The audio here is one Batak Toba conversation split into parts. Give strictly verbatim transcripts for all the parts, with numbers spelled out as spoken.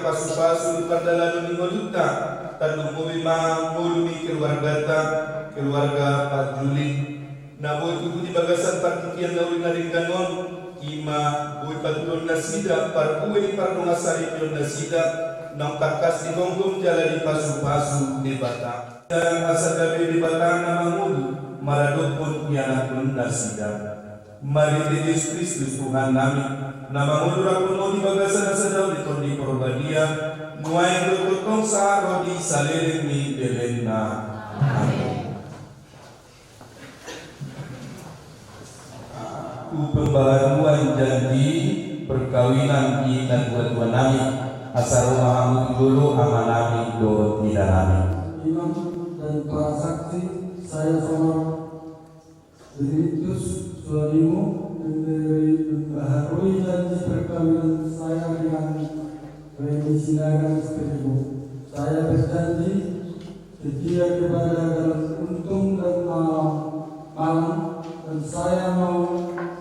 Pasu-pasu di pardalanan ni ngolunta, tarlumobi ma ngolu ni keluargata, keluarga Pajuli. Na boi tubu di bagasan partingkian na uli na denggan on, i ma boi patudon nasida parbue ni pardongansaripeon nasida, naung tangkas digomgom jala dipasu-pasu Debata. Asa gabe Debata na mangolu maradophon ianakhon nasida. Marhite Jesus Kristus Tuhan nami, na mangolu rap on di bagasan na sada on di Tondi Parbadia, nuaeng dohot tongtong sahat ro di saleleng ni lelengna. Amin. Tu pembaharuan janji perkawinan ni natua-tua nami, asa ro ma hamu tu jolo amanami dohot inanami. Imam dan para saksi, saya Sonor Benediktus, suamimu, memberi, membaharui janji perkawinan saya dengan Reni Sinaga, istrimu. Saya berjanji setia kepada dalam untung dan malam, malam, dan saya mau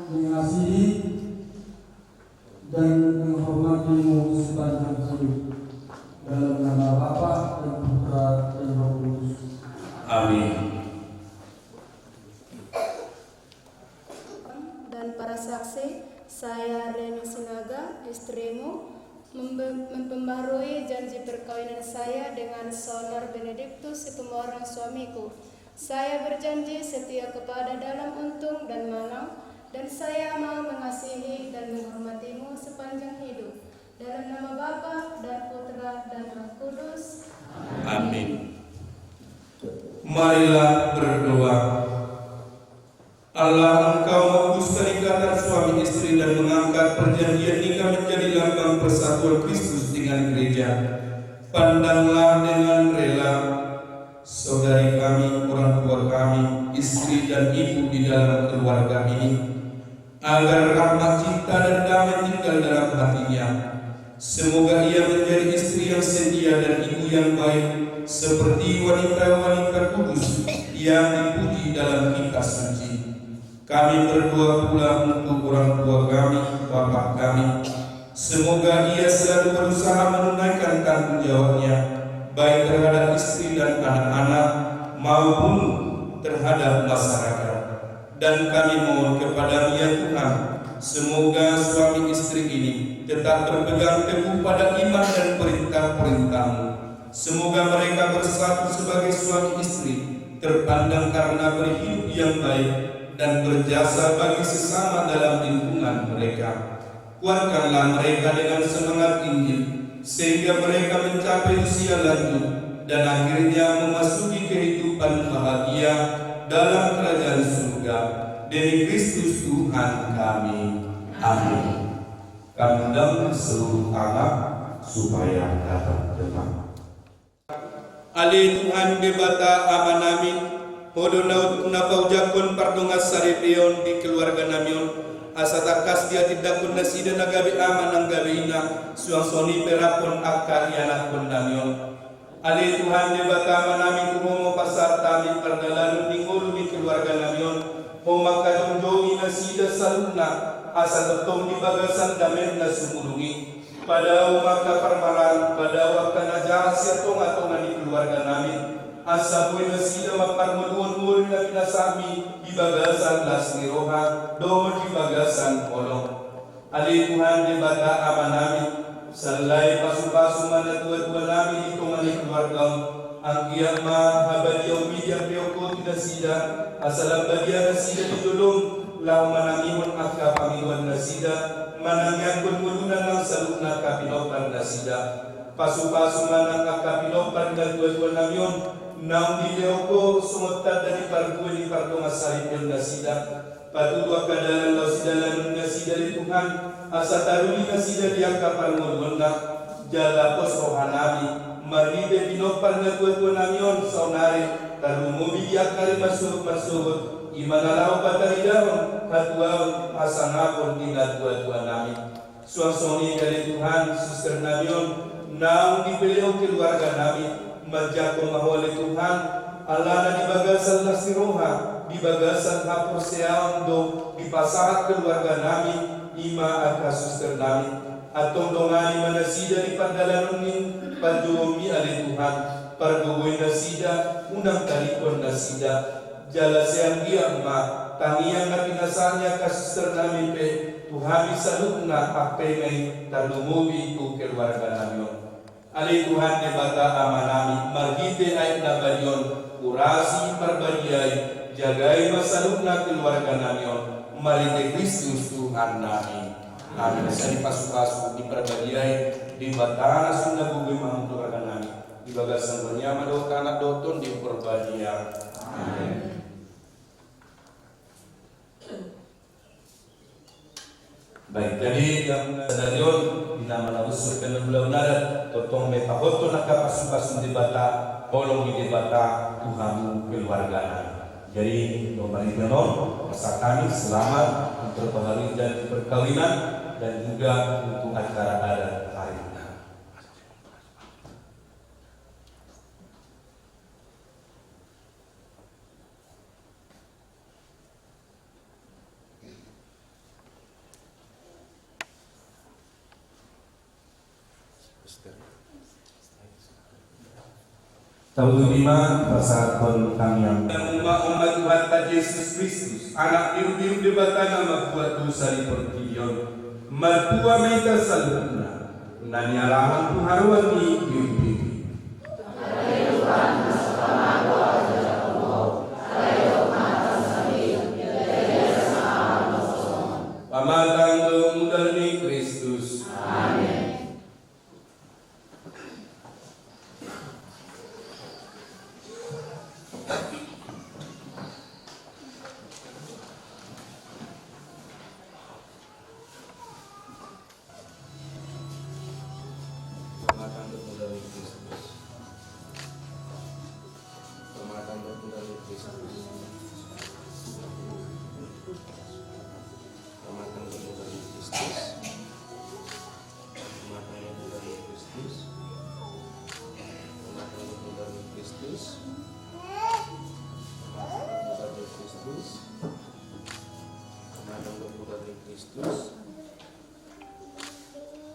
mengasihi dan menghormatimu sepanjang hidup. Dalam nama Bapa dan Putra dan Roh Kudus. Amin. Dan para saksi, saya Reni Sinaga, istrimu, membe-, memperbarui janji perkawinan saya dengan Sonor Benediktus Situmorang, suamiku. Saya berjanji setia kepada dalam untung dan malang, dan saya mau mengasihi dan menghormatimu sepanjang hidup. Dalam nama Bapa dan Putra dan Roh Kudus. Amin. Marilah berdoa. Allah, Engkau menguduskan ikatan suami istri dan mengangkat perjanjian nikah menjadi lambang persatuan Kristus dengan gereja. Pandanglah dengan rela saudari kami, orang tua kami, istri dan ibu di dalam keluarga ini, agar rahmat cinta dan damai tinggal dalam hatinya. Semoga ia menjadi istri yang setia dan ibu yang baik, seperti wanita-wanita kudus yang dipuji dalam kitab suci. Kami berdoa pula untuk orang tua kami, bapak kami. Semoga ia selalu berusaha menunaikan tanggung jawabnya, baik terhadap istri dan anak-anak, maupun terhadap masyarakat. Dan kami mohon kepada-Mu, ya Tuhan, semoga suami istri ini tetap berpegang teguh pada iman dan perintah-perintah-Mu. Semoga mereka bersatu sebagai suami istri, terpandang karena berhidup yang baik dan berjasa bagi sesama dalam lingkungan mereka. Kuatkanlah mereka dengan semangat Injil, sehingga mereka mencapai usia lanjut dan akhirnya memasuki kehidupan bahagia dalam kerajaan surga. Demi Kristus Tuhan kami. Amin. Kandang seluruh anak supaya dapat tenang. Ale Tuhan Debata Amanami, Ho do na utuk na paujangkon pardongansaripeon di keluarganami on, asa tangkas dihatindanghon nasida na gabe ama nang gabe ina, suang songon i pe raphon angka ianakhonnami on. Ale Tuhan Debata Amanami, tu Ho ma hupasahat hami pardalanan ni ngolu ni keluarganami on. Ho ma angka jongjongi nasida saluhutna, asa tongtong di bagasan dame na sumurung i. Padao ma angka parmaraan, padao angka na jahat sian tonga-tonga ni keluarganami, asa boi nasida mamparngoluhon ngolu na pinasahatmi di bagasan las ni roha dohot di bagasan holong. Ale Tuhan Debata Amanami, sallai pasu-pasu ma natua-tuanami di tonga ni keluarga on. Anggiat ma habadiaonmi diampehon Ho tu nasida, asa lam badia nasida di jolom, laho manangihon angka pangidoan nasida, manangiangkon ngoluna nang saluhutna angka pinompar nasida. Pasu-pasu ma nang angka pinompar ni natua-tuanami on, naung dilehon Ho songon tanda ni parbue ni pardongansaripeon nasida. Patudu angka dalan laho sidalanon nasida ale Tuhan, asa taruli nasida di angka parngoluonna. Jala pos rohanami, marhite pinompar ni natua-tuanami on saonari, tarlumobi di angka ari marsogot-marsogot, i ma na laho pataridahon hatuaon hasangapon di natua-tuanami. Suang songon i ale Tuhan, susternami on, naung dipelehon keluarganami, manjangkon ma Ho ale Tuhan, alana di bagasan las ni roha, di bagasan haporseaon do dipasahat keluarganami, i ma angka susternami. Antong dongani ma nasida di pardalanan ni panjouonmi ale Tuhan, pargogoi nasida, unang tadingkon nasida, jala sai anggiat ma tangiang na pinasahat ni angka sisternami pe tu hami saluhutna, ampe ma i tarlumobi tu keluarganami on. Ale Tuhan Debata Amanami, marhite Aek na badia on, urasi Parbadia i, jagai ma saluhutna keluarganami on, marhite Kristus Tuhannami. Amin. Sai dipasupasu di Parbadia i Debata na sun na gogoi ma hamu keluarganami. Di bagasan Ibana ma dohot Anak dohot Tondi Parbadia. Amin. Baik, jadi di hamuna sadari on, di na manabusi pe na ulaon adat, tongtong ma tapahothon angka pasupasu ni Debata, holong ni Debata tu hamu keluargana. Jadi, marhite on, pasahat hami selamat untuk perpaharian dan perkawinan dan juga untuk acara adat hari ini. Taudi ma pasahathon tangiang. Umat, umat Tuhanta Jesus Kristus, Anak Birbir Debata na mambuat dosa di portibi on. Martua ma hita saluhutna, na nialahon tu haroan ni Birbir i. Pamatang dohot mudar ni Kristus. Amin. Pamatang dohot mudar ni Kristus. Pamatang dohot mudar ni Kristus. Pamatang dohot mudar ni Kristus. Pamatang dohot mudar ni Kristus. Pamatang dohot mudar ni Kristus. Pamatang dohot mudar ni Kristus. Pamatang dohot mudar ni Kristus.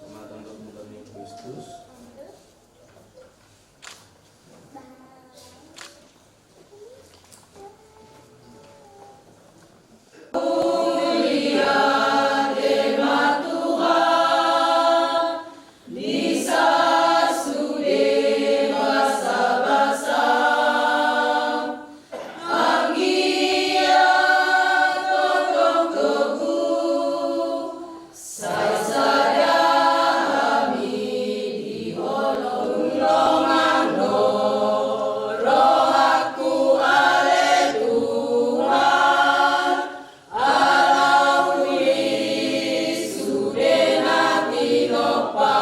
Pamatang dohot mudar ni Kristus. Anggiat tongtong togu, sai sada hami di holong. Longang do rohangku ale Tuhan, ala uli sude na tinopa.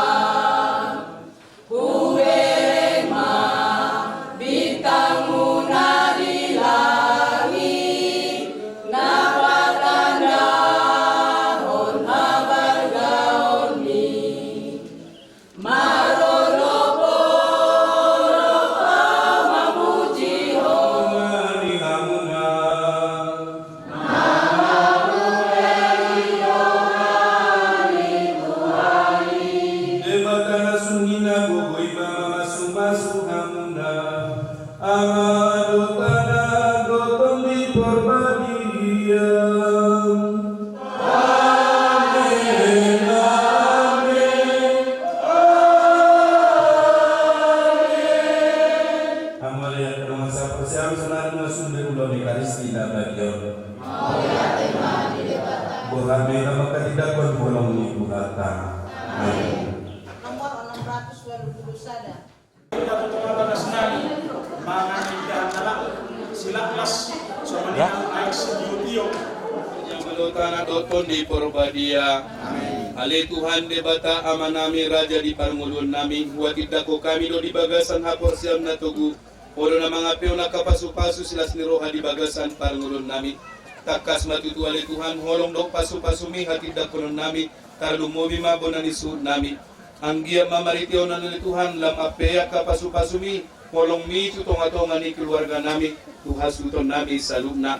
Hubereng ma bintangmuna di langit, na patandahon habargaonmi. Marolopolop ahu mamuji Ho. Roha ni hamuna. Debata na sungkun na gogoi ma mamasumasu hamuna, Ama dohot Anak dohot Tondi Porbadia. Amen, amen, amen. Hamu ale angka dongan sahaporseaon, sahat ma sumbe ulaon Ekaristi na badia on. Mauliate ma di Debata. Borhat ma hita manghatindanghon holong ni Tuhanta. Amin. Nomor enam ratus walu pulu sada. Tonga-tonga bagas nami, mangan indahan na laut, silaklas, songon i nang aek sitiotio. Ama dohot Anak dohot Tondi Porbadia. Amin. Ale Tuhan Debata Amanami, Raja di parngoluonnami, huhatindangkon hami do di bagasan haporseaon na togu, Ho do na mangampehon angka pasupasu silas ni roha di bagasan parngoluonnami. Tangkas ma tutu ale Tuhan, holong dohot pasupasumi hatindangkononnami, tarlumobi ma bona ni suhutnami. Anggiat ma marhite on ale Tuhan, lam ampehon angka pasupasumi, holongmi tu tonga-tonga ni keluarganami, tu hasuhutonnami saluhutna.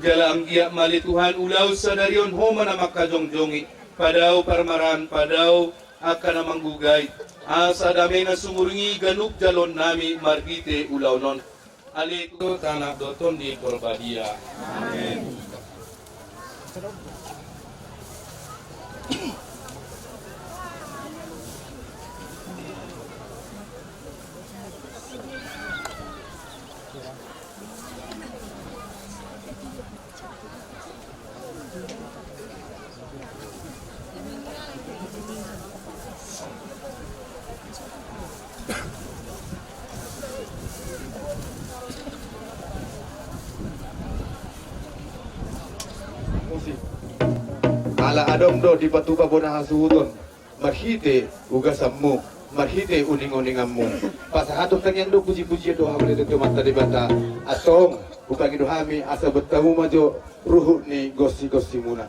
Jala anggiat ma ale Tuhan, ulaon sadari on Ho ma na manghajongjongi, padao parmaraan, padao angka na manggugai, asa dame na sumurung i ganup jaloonnami marhite ulaon on. Ale tu tanah do Tondi Porbadia. Amen. Ala adong do dipatupa bona hasuhuton marhite ugasanmu, marhite uninguninganmu. Pasahaton tangiang do pujipujian do hamu di Amanta Debata. Antong, hupangido hami asa boan hamu ma jo ruhut ni gonsigonsimuna.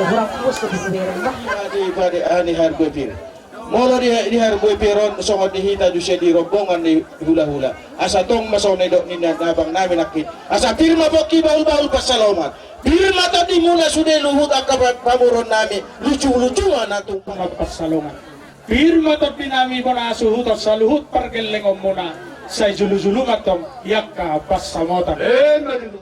Hurang pus ke di sibereng, bah. Di pade ani harbue pir. Molo di, di harbue pir on songon di hita duse di rombongan ni hulahula. Asa tong ma songon na nidok ni abang nami nangkin. Asa pir ma pongki bahul-bahul pansalongan. Pir ma tondimuna sude luhut angka pa-, pamoruon nami. Lucu-lucu ma na tung pansalongan. Pir ma tondinami bona suhuton saluhut pargellengonmuna, sai julu-julu ma tong i angka pansamotan. Emma tutu.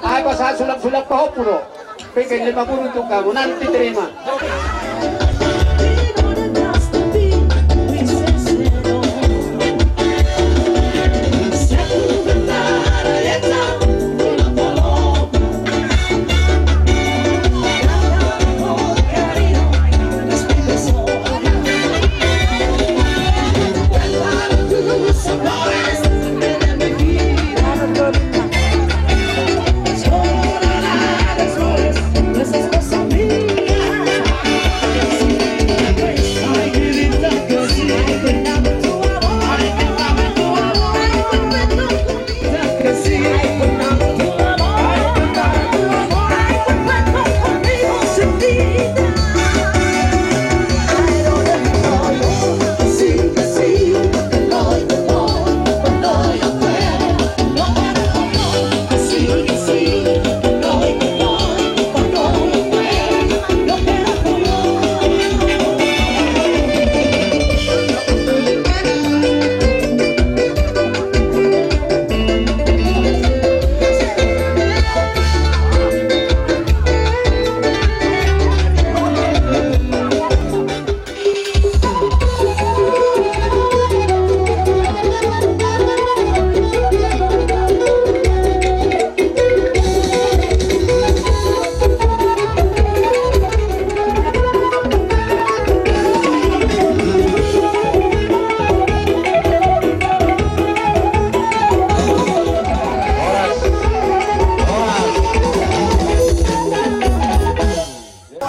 Ai pasahat sulang-sulang pahompu do. Pengke lima puluh untuk kamu nanti terima.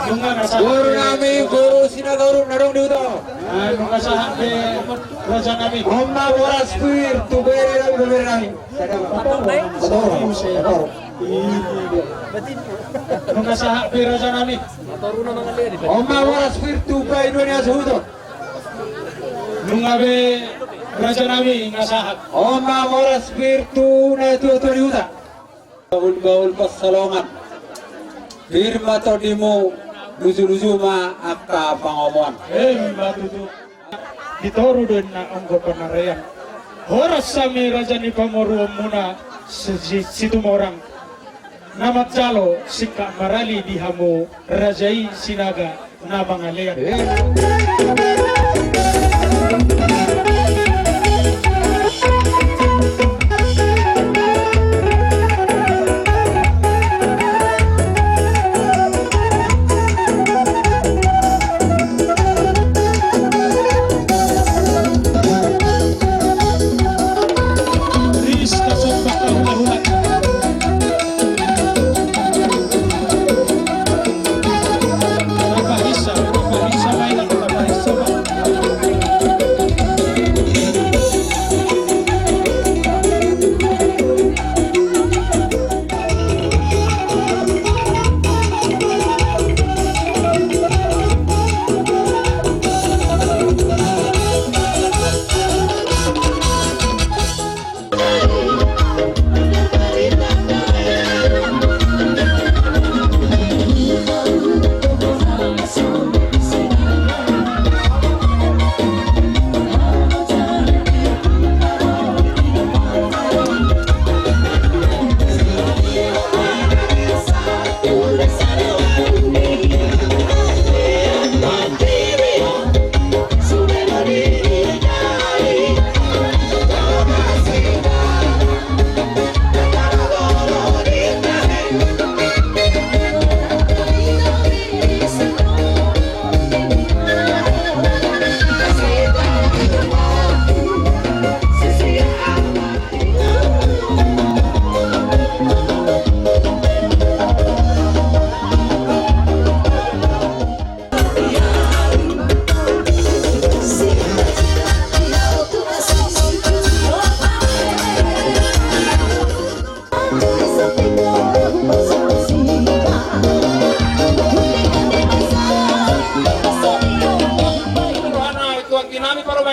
Nunga na sahat. Boru nami, boru Sinaga Uruk na adong di huta. Ah, nunga sahat be raja nami. On ma boras pir tu bere nami, bere nami. Nunga sahat be raja nami. On ma boras pir tu baoa ni asuhuton. Nunga be raja nami nunga sahat. On ma boras pir tu na tua-tua di huta. Bahul-bahul pansalongan. Pir ma tondimu, luju-luju ma angka pangomoan. Emma tutu. Di toru do inna anggo panaraian. Horas hami raja ni pamoruonmuna si-, si-, Situmorang. Na manjalo singkat marali di hamu raja i Sinaga na mangalean.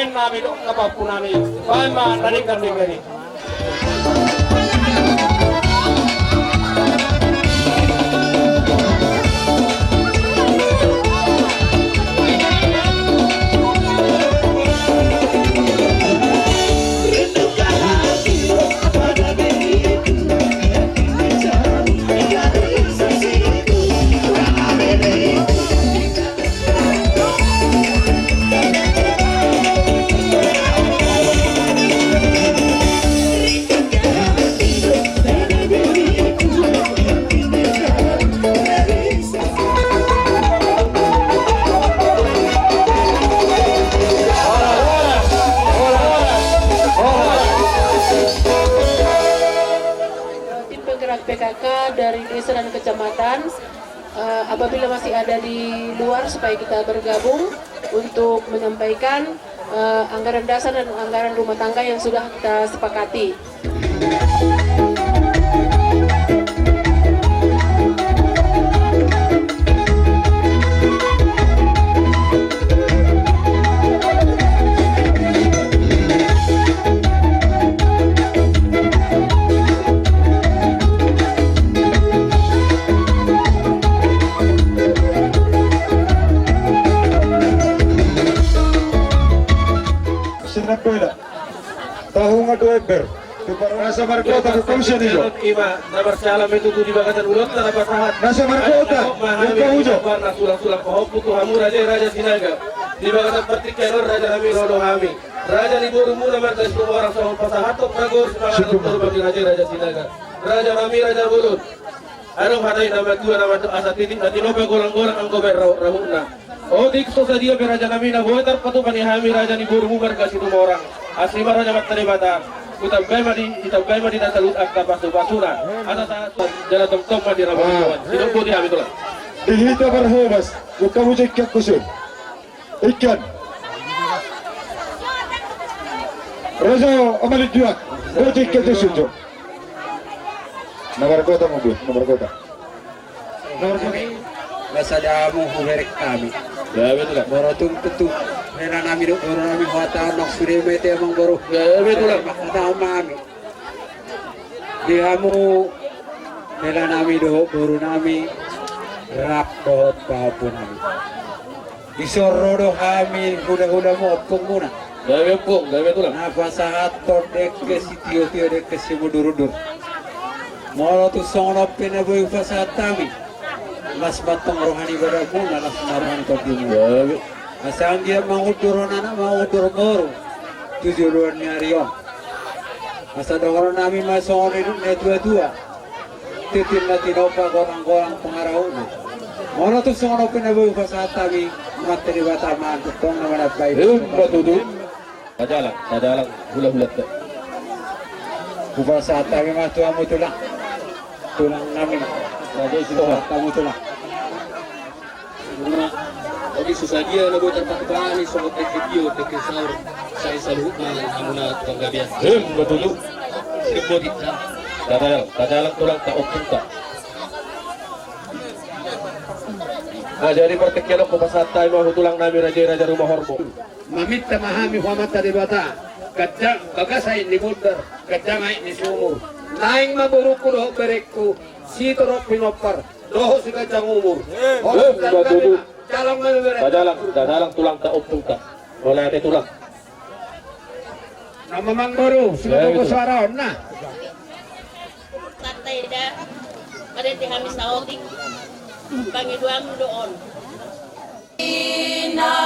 Nami dohot pahompu nami, baen ma na denggan-denggan i. Tim penggerak P K K dari desa dan kecamatan, eh, apabila masih ada di luar, supaya kita bergabung untuk menyampaikan, eh, anggaran dasar dan anggaran rumah tangga yang sudah kita sepakati. Sirna pela. Tahu nga dua ember. Nasa margota, hukum seni jo. Ima na marsiala metutu di bagasan ulon na pasahat. Nasa margota, yang kau jo. Na sulang-sulang pahompu tu hamu raja, raja Sinaga. Di bagasan partingkian on raja nami ro do hami. Raja ni borumuna marga Situmorang songon pasahathon na gor simanganon tu hamu raja, raja Sinaga. Raja nami raja bolon. Adong hata ni na matua na mandok asa titik na tinopa, golang-golang anggo baen rau-, rauhutna. Otik so sadia pe raja nami na boi tarpatupa ni hami raja ni borumu marga Situmorang. Asi ma ro ni Amanta Debata. Hutambai ma di, ditambai ma di na saluhut angka pasu-pasuna. Asa sahat jala tongtong ma di raba ni tuan. Sidok boti hami tulang. Di hita parhobas, buka bujik kiak kusun. Ikan. Raja Amalit Juak. Boti ke tu sujo. Nomor kota mobil, nomor kota. Nomor kota. Basa damu huberek kami. Ya, betul, Kak. Boro tung tentu. Hela nami do, boro nami huata nok sude mete amang boru. Ya, betul, Kak. Kata mami. Di hamu, hela nami dohot boru nami, rap dohot pahompu nami. Dison ro do hami hula-hulamu, ompungmuna. Gabe ompung, gabe tulang. Na pasahathon dengke sitio-tio, dengke simudur-udur. Molo tung songon on pe na boi hupasahat hami. Las ma antong roha ni badanmuna, las ma roha ni tondimuna. Gabe. Asa anggiat mangundur anak, mangundur boru. Tu joloan ni ari on. Asa dohonon nami ma songon nidok ni natua-tua. Titik na tinopa, golang-golang pangarahutna. Molo tung songon on pe na boi hupasahat hami, Amanta Debata ma antong na manambai. Ima tutu. Tajalang, tajalang, hula-hula te. Hupasahat hami ma tu hamu tulang. Tulang nami. Hupasahat hamu tulang. Jadi so sadia na boi tarpatupa hami songon dengke tio, dengke saur, sai saluhutna hamuna tukang gabean. Ima tutu. Sirip boti. Tajalang, tajalang tulang, taompung ta. Nah, jadi partingkian on hupasahat hami ma tu tulang nami raja, raja Rumahorbo. Maminta ma hami tu Amanta Debata, ganjang bagas aek ni bondar, ganjang aek ni sumur. Naeng ma borungku dohot berengku, sitorop pinompar, dohot siganjang umur. Ima tutu. Tajalang, tajalang tulang, taompung ta. Mauliate tulang. Na mamang boru, sumodung suara on na. Partai da, marende hami saotik. Pangidoanmu do on. Inna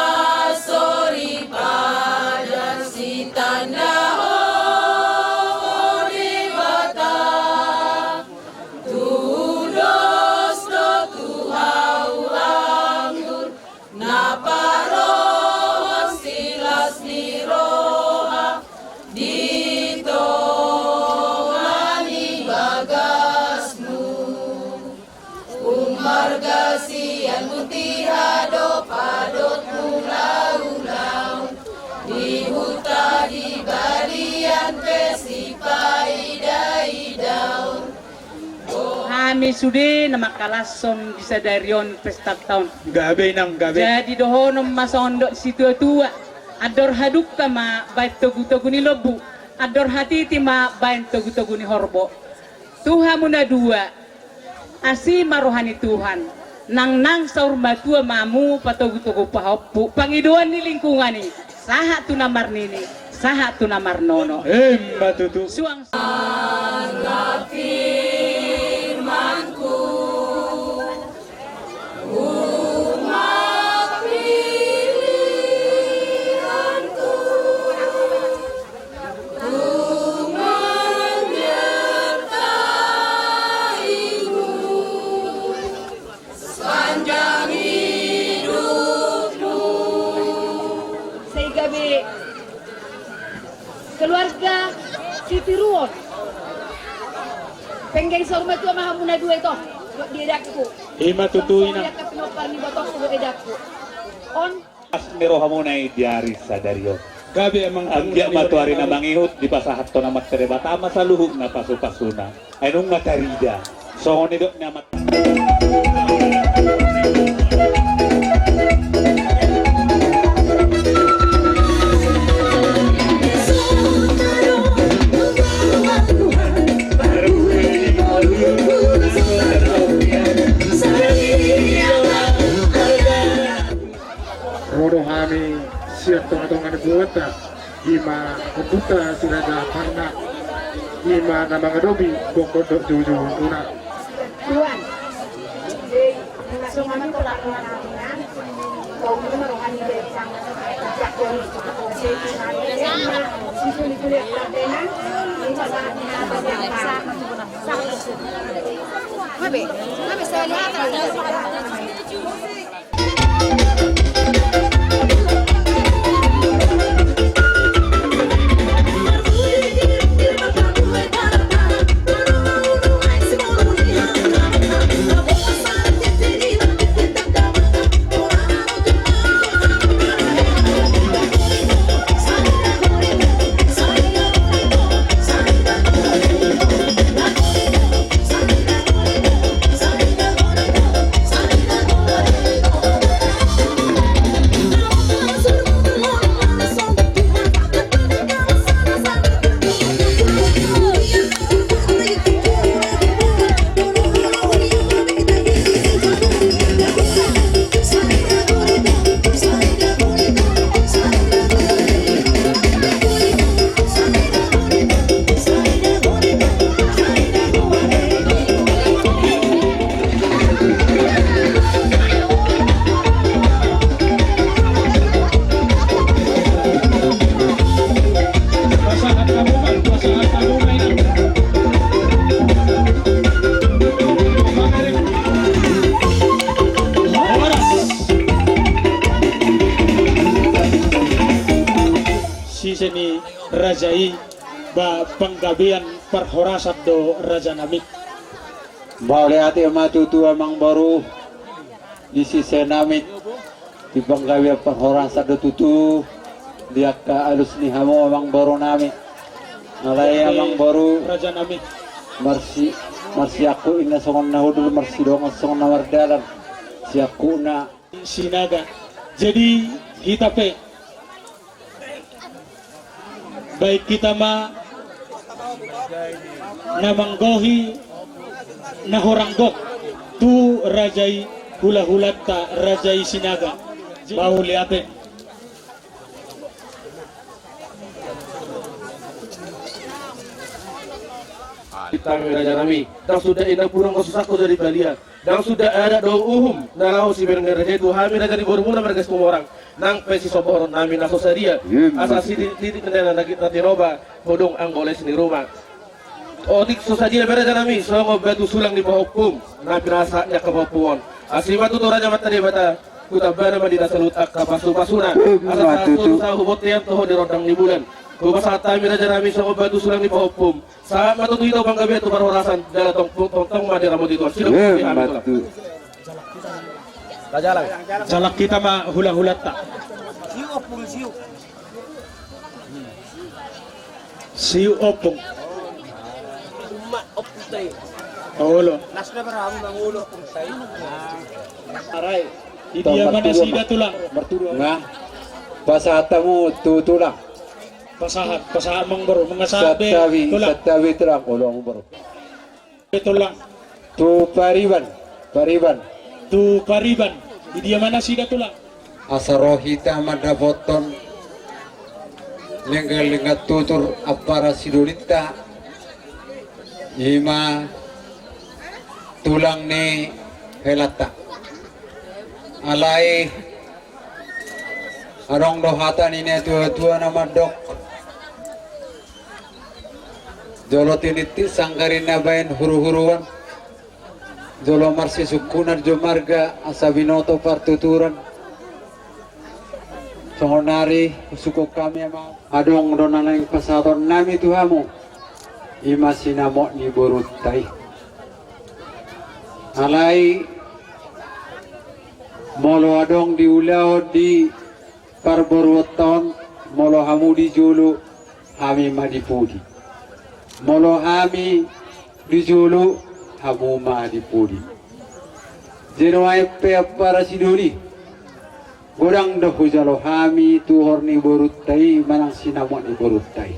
soripada sitanda ho Debata. Tudos do tu hau anggur na parohon silas ni roha di tonga ni bagasmu. Ummarga sian mutiha do padot mulaulau di huta di balian pe sipaidaidaon. Hami sude na mangkalashon di sadari on pesta taon. Gabe inang, gabe. Jadi dohonon ma songon dok ni situatua. Andor hadungka ma baen togu-togu ni lombu, andor hatiti ma baen togu-togu ni horbo. Tu hamu na dua, asi ma roha ni Tuhan, nang nang saur matua ma hamu patogu-togu pahompu, pangidoan ni lingkungan i, sahat tu na marnini, sahat tu na marnono. Emma tutu. Suang. Sai gabe keluarga Sitiruon. Penggeng saur matua ma hamu na dua ito. Buat dia dakku. Ima tutu ina. Pinompar ni botokku buat dia dakku. On. As ni rohamuna i di ari sadari on. Gabe amang. Anggiat ma tu ari na mangihut dipasahathon Amanta Debata ma saluhutna pasu-pasuna. Ai nunga tarida. Songon i dok ni amanta. Ro do hami sian tonga-tonga ni boruonta, ima ompunta si Raja Parna, ima na mangadopi gokhon dohot joujoumuna. Tuan. Sise ni raja i ba panggabean parhorasan do rajanami. Mauliate ma tutu amang boru di sise nami. Di panggabean parhorasan do tutu di angka alus ni hamu amang boru nami. Alai amang boru rajanami. Marsi, marsiangkup inna songon na hundul, marsidongan songon na mardalan. Siangkupna. Sinaga. Jadi hita pe baen hita ma na manggohi na horang gok tu raja i, hula-hulanta raja i Sinaga. Mauliate. Hita ma rajanami, ndang suda inna purung, ndang suda adat dohot uhum na laho siberenggereng tu hami raja ni borumuna marga Situmorang. Nang pe sisombuhon nami na so sadia. Asa sititi na tinoba, hodong anggo les ni ruma. Otik so sadia be rajanami songon batu sulang ni pahompum na pinasa ni angka pahompu on. Asi ma tutu raja Amanta Debata, hutambana ma di na saluhut angka pasu-pasuna. Asa sahat tu hubontean toho di rondang ni bulan. Hupasahat hami rajanami songon batu sulang ni pahompum. Sahat ma tutu ito panggabean tu parhorasan, jala tongtong ma diramoti Tuhan. Sidok. Jala hita ma hula-hulanta. Siu ompung, siu. Siu ompung. Uma ompung tai. Olo. Nasna berang mangolo ompung tai. Arai. Idia ma nasida tulang. Marturu. Nah. Pasahat hamu tu tulang. Pasahat, pasahat amang boru, mangasahat be. Santabi, tulang. Santabi tulang, olo amang boru. Be tulang. Tu pariban, pariban. Tu pariban. Di dia ma nasida tulang? Asa ro hita mandapothon lenggallenggan tutur ampara sidolinta, i ma tulang ni helanta. Alai adong do hata ni natuatua na mandok: Jolo tinitip sanggar i na baen huruhuruan, jolo marsisungkunan jo marga asa binoto partuturan. Songon nari husungkun hami, amang, adong do na naeng pasahatonnami tu hamu, i ma sinamot ni borunta i. Alai molo adong di ulaon di parboruonta on, molo hamu di jolo, hami ma di pudi. Molo hami di jolo, hamu ma di pudi. Jadi nuaeng pe ampara sidoli, godang do hujalo hami tuhor ni borunta i manang sinamot ni borunta i.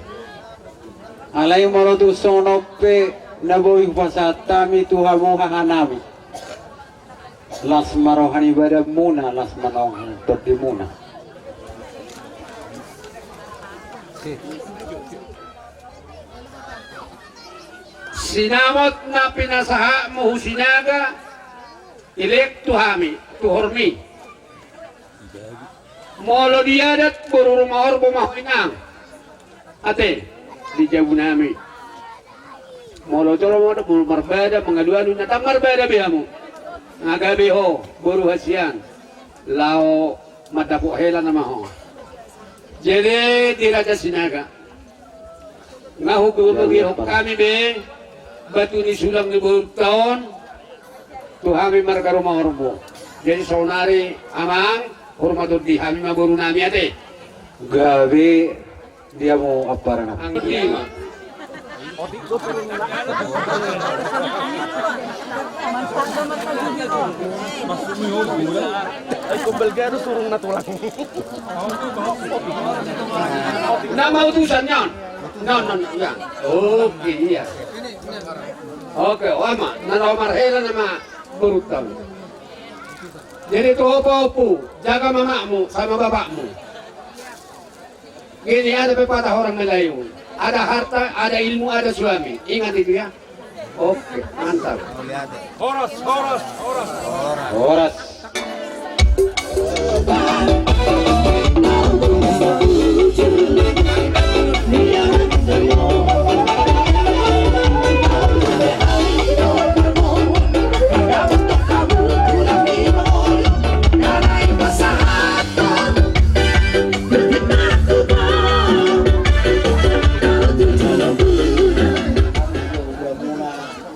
Alai molo tung songon on pe na boi hupasahat hami tu hamu hahanami, las ma roha ni badanmuna, las ma roha ni tondimuna. Sinamot na pinasahatmu hu Sinaga, i lehon tu hami, tuhormi. Molo di adat boru Rumahorbo ma ho, inang. Ate, di jabunami. Molo jolo ma ho, molo marbada, mangalualu, na tang marbada be hamu. Nga gabe ho boru hasian, laho mandapot hela nama ho. Jadi di Raja Sinaga, nga hubege-begehon hami be batu ni sulang ni borunta on tu hami marga Rumahorbo. Jadi saonari, amang, hormat on di hami ma borunami, ate. Gabe di hamu amparanami. Anggi ma. Ai kombal gadu surung na tulang. Nama utusan nian. Non, non, iya. Oke, iya. Oke, o ama, na laho marhela nama borunta. Jadi tu ho, Ompu, jaga mamakmu sama bapakmu. Gini, ada pepatah orang Melayu: ada harta, ada ilmu, ada suami. Ingat itu ya. Oke, mantap. Horas, horas, horas. Horas.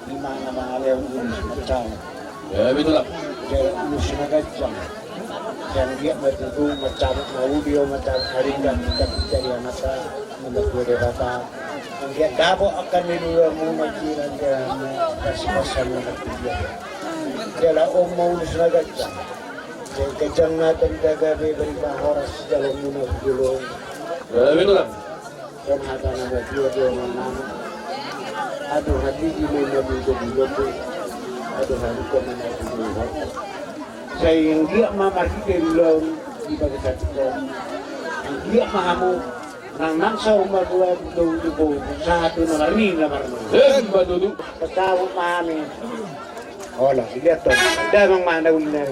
Di mana mangaleon ulus na ganjang. Ya, betul lah. Jala ulus na ganjang. Sian dia ma tutu mansabut mauli, mansabut haringgan, tapi jadi anasa, menurut Debata. Anggiat dapot angka ni lulamuna, jiran-jiranmu, pasti pasan mengerti dia. Jala on ma ulus na ganjang. Sai ganjang na tanda gabe, bari ma horas jalo muna hujolo. Gabe tulang. Kan hata na badia dia mangana. Aduh hati di mena di dobu dobu. Aduh hati ko mena di dobu. Sai anggiat ma marhite di laut di bagas hati ko. Anggiat ma hamu nang nang saur matua di dobu dobu. Sahatu na marni na marni. Emma tutu. Pasahat ma hami. Hola, dilihat tu. Damang ma na uli na.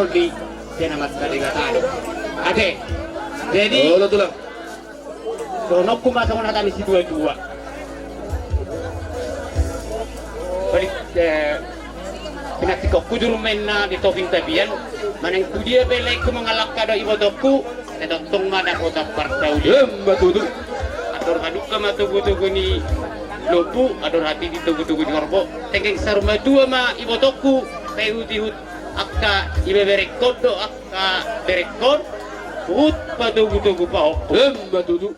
Di sian Amanta Debata do. Ate. Jadi, olo, Tulang. Dohononku ma songon hata ni situatua. Balik, eh, pinantikonku juru ma inna di topi tapian, manang tu dia pe laengku mangalangka dohot ibotongku, sai tongtong ma dapotan parsaulihon. Emma tutu. Andor halumpang ma togutogu ni lombu, andor hatiti togutogu ni horbo. Dengke saur matua ma ibotongku, paihutihut angka ibeberengkon dohot angka berengkon, huhut patogutogu pahompu. Emma tutu.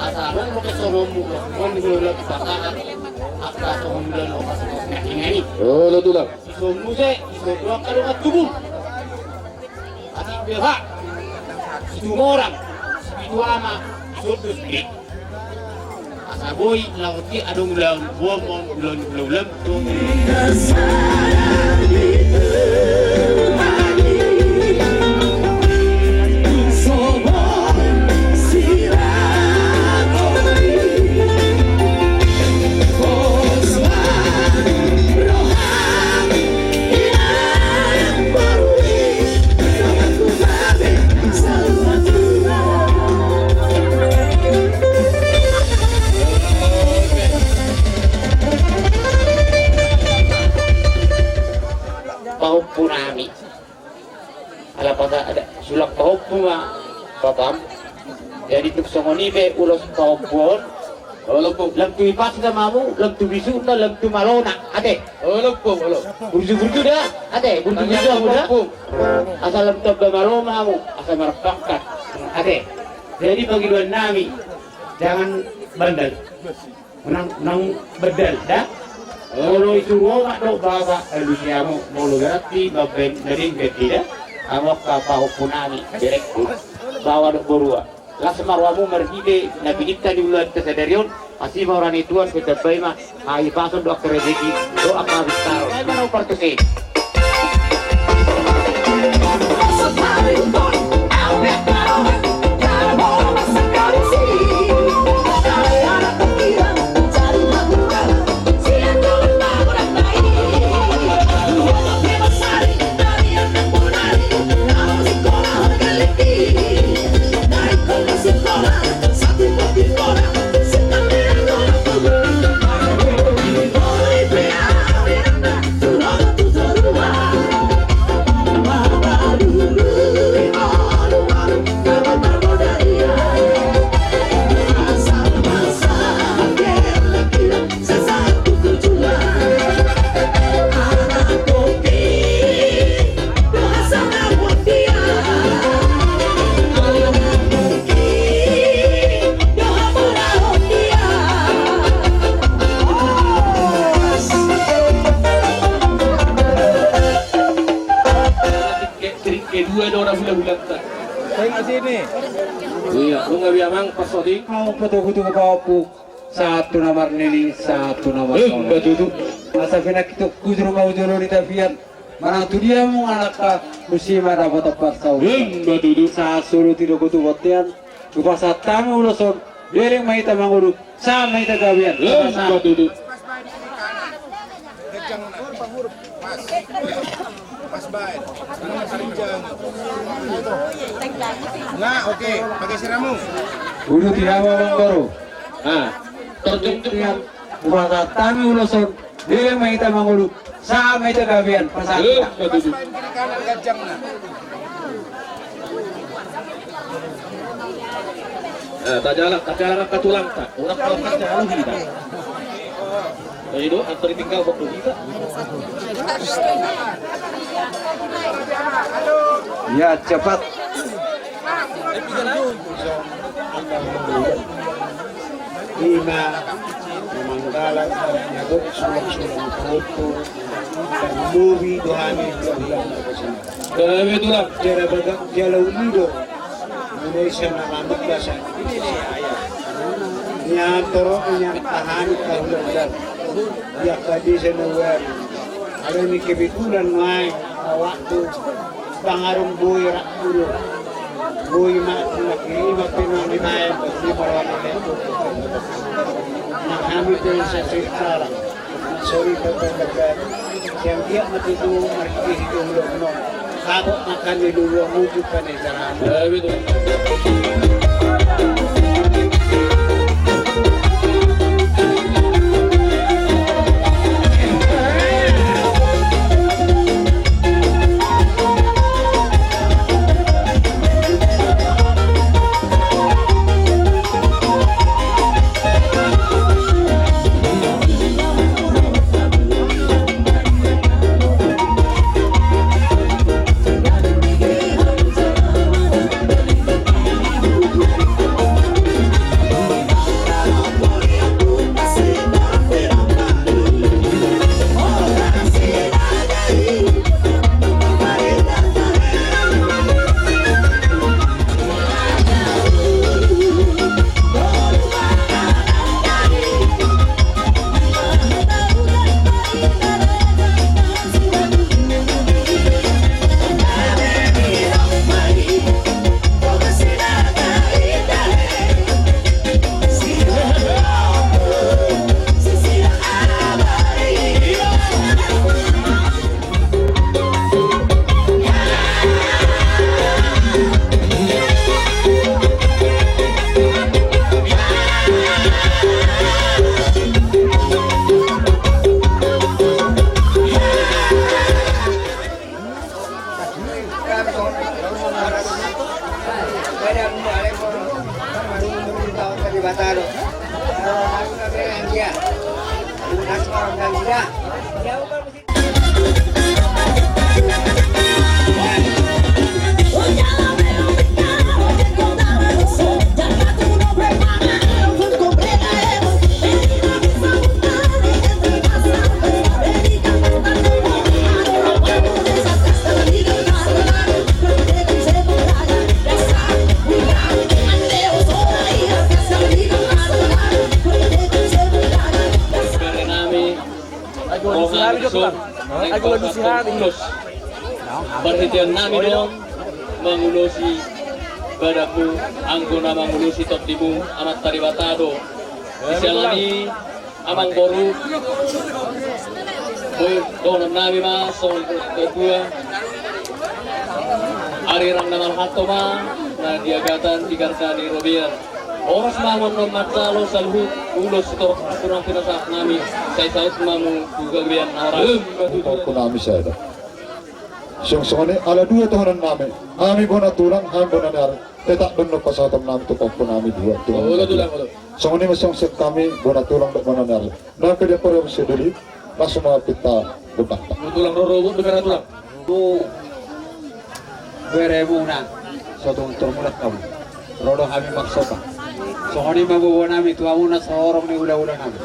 Asa adong dope songonmu, on di hula-hula tu pasangan, angka songon mula lo pas na ingani. Olo, Tulang. Ison muse, ison do angka dongan tubu. Atik beha, Situmorang, Sipitu Ama, ison do sude. Asa boi laho di adong ulaon, boamon ulaon, ulaon, ulaon. Pahompu nami. Ala pata ada sulang pahompu ma bapam. Jadi tung songon i pe ulos pahompu on. Olo, Ompung. Lam tu ipasna ma hamu, lam tu bisukna, lam tu malona. Ate. Olo, Ompung, olo. Burju-burju da. Ate, burju-burju hamu da. Ompung. Asa lam tamba malo ma hamu, asa marpangkat. Ate. Jadi pangidoan nami, jangan bandel. Nang, nang bandel da. Molo isuru omak do baba, alusi hamu, molo berarti baba na denggan da. Hamu angka pahompu nami, berengku, baoa dohot borua. Las ma rohamu marhite na pininta ni ulaonta sadari on, asi ma roha ni Tuhan, pe tambai ma hahipason dohot angka rezeki dohot angka habistaron. Sai ma na upartuse. Ringke, ringke dua do ra hula-hulanta. Tengok sini. Iya, nunga biamang pas odi. Mau patuku-tuku paopu. Satu nomor nini, satu nomor. Emma tutu. Asa pinakitungku juru mau jolo di tapian. Manang tu dia muna angka musim ada kota parsau. Emma tutu. Sasulu tido kutu botian. Kupasahat hami ulos on. Bereng ma hita mangolu. Sama hita gabean. Emma tutu. Pas baen. Nah, oke, pakai siramu. Uduti hamu amang boru. Ah, terjun dengan kuasa tami ulos on. Dia ma hita mangolu. Sama hita gabean. Pas baen kiri kanan ganjang nah. Eh, tajalang, tajalang ka tulangta. Unang kau kata aluhi ta. Eh, do, antar tinggal waktu kita. Ya, cepat. Ima, manggala, nyago, sulang-sulang, foto, dan mobi, dohani, dohani, dohani. Gabe tulang. Jala baga, jala uli do. Mulai sana lambat basa. Ini si ayah. Nian toro nian tahani tahu dan. Dia tadi sana uari. Ada ini kebetulan mai waktu pangarung boy rak dulu. Boy mak lagi lima pino lima yang lima orang itu. Nah, kami pun saya cerita lah. Sori, bapak-bapak, yang dia mati tu marhite-hite ulok no. Kapok makan di dulu muncul pada jalan. Eh, betul. Parhitean nami do on mangulosi badanmu, anggo na mangulosi tondimu Amanta Debata do. Di siala ni i, amang boru, boi dohonon nami ma songon na tuatua. Arirang na marhalto ma na di agatan, di gata ni robean. Horas ma hamu annon manjalo saluhut ulos sitorop aturan pinasahat nami, sai saut ma hamu tu gabean na horas. Pahompu nami sada. Songon i ala dua dohonon nami. Hami bona tulang, hami bona ni ari. Tetap do annon pasahaton nami tu pahompu nami dua, tulang. Olo, tulang, olo. Songon i ma songon sian hami bona tulang dohot bona ni ari. Nang pe dia poro sidoli, langsung ma pinta gondang. Tulang, roro, bona tulang. Tu beremuna, so tung turmulak hamu. Ro do hami marsopa. Songon i ma bobo nami tu hamuna sahorong ni hulahula nami.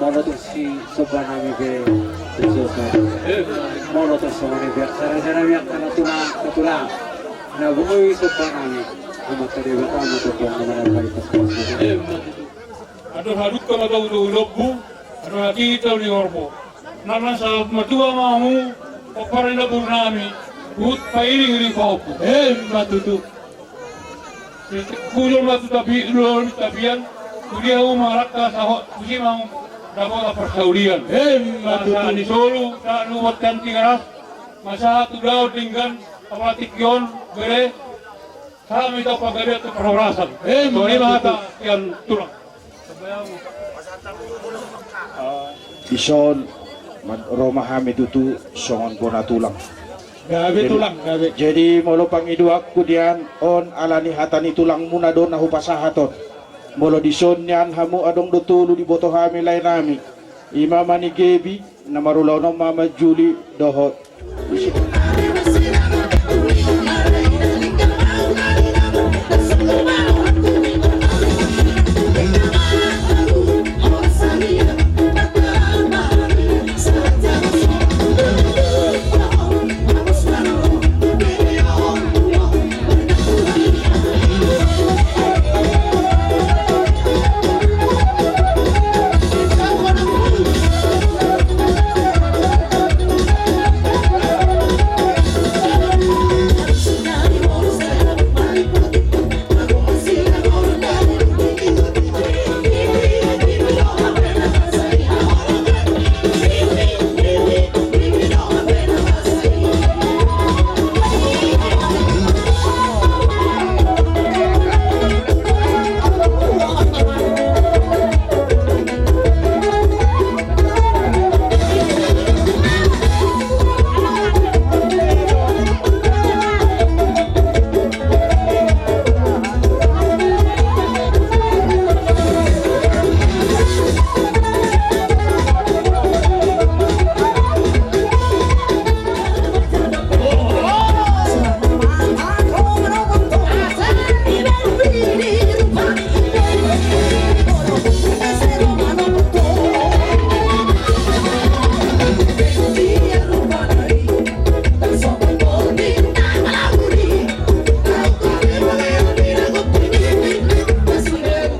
Molo tung si somba nami pe, si somba. Molo tung songon i pe, sara-sara ni angka na tulang, na tulang. Na boi somba nami. Amanta Debata ma tongtong na manambai pas-pas. Adong hadungka ma tau tu lombu, adong hatiha tu horbo. Na sahat matua ma hamu, pomparan ni lombu nami, huhut pairing-iring pahompu. Emma tutu. Hujol ma tu tapian, tu dia hamu mangalangka, sahat tusi ma hamu dapotan parsaulian. Emma tutu. Sahat ni solu, sahat ni ubat, sahat ni garas, sahat tu daon denggan, apala tingki on, bere, sahat ma i tu panggabean tu parhorasan. Emma tutu. Songon i ma hata sian tulang. Dison, ro ma hami tutu songon bona tulang. Gabe tulang, gabe. Jadi molo pangidoanku nian on, ala ni hata ni tulangmuna do na hupasahat on. Molo dison nian hamu adong do tolu diboto hami lae nami. I ma Manigebi, na marulaon on ma Manjuli dohot.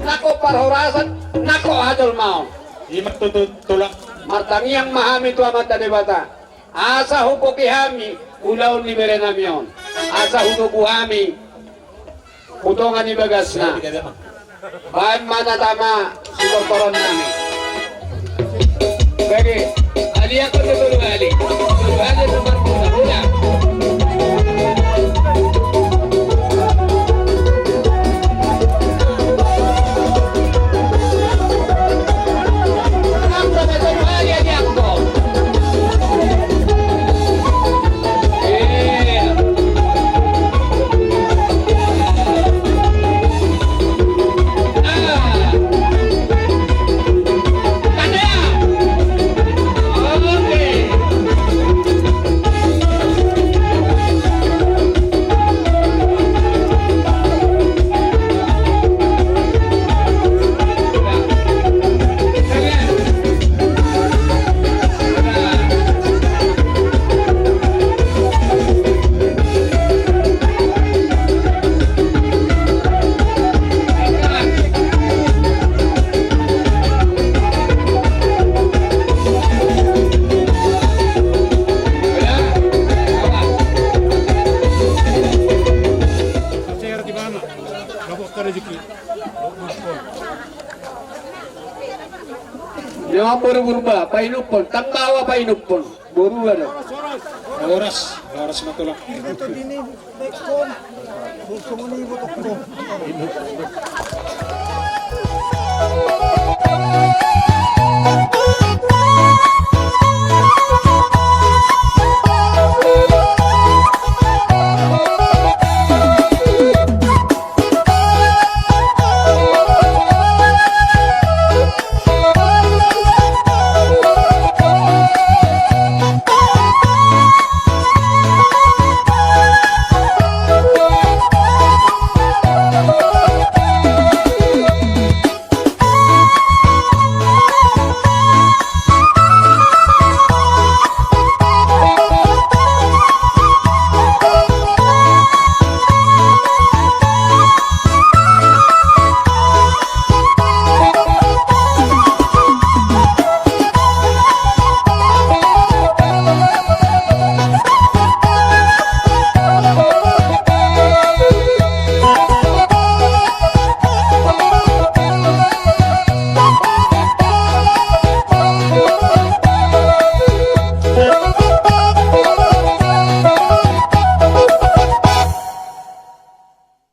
Nangkok parhorasan, nangkok hajolmaon. I ma tutu tulang. Martangiang ma hami tu Amanta Debata. Asa hupoki hami ulaon ni bere nami on. Asa hutogu hami tu tonga ni bagasna. Baen ma na tama sitortoron nami. Bage, aliankon do tolu hali. Tolu hali do marmula-mula. Dia apa boru Purba, painumpon, tamba awa painumpon, boru ada. Horas, horas ma tulang.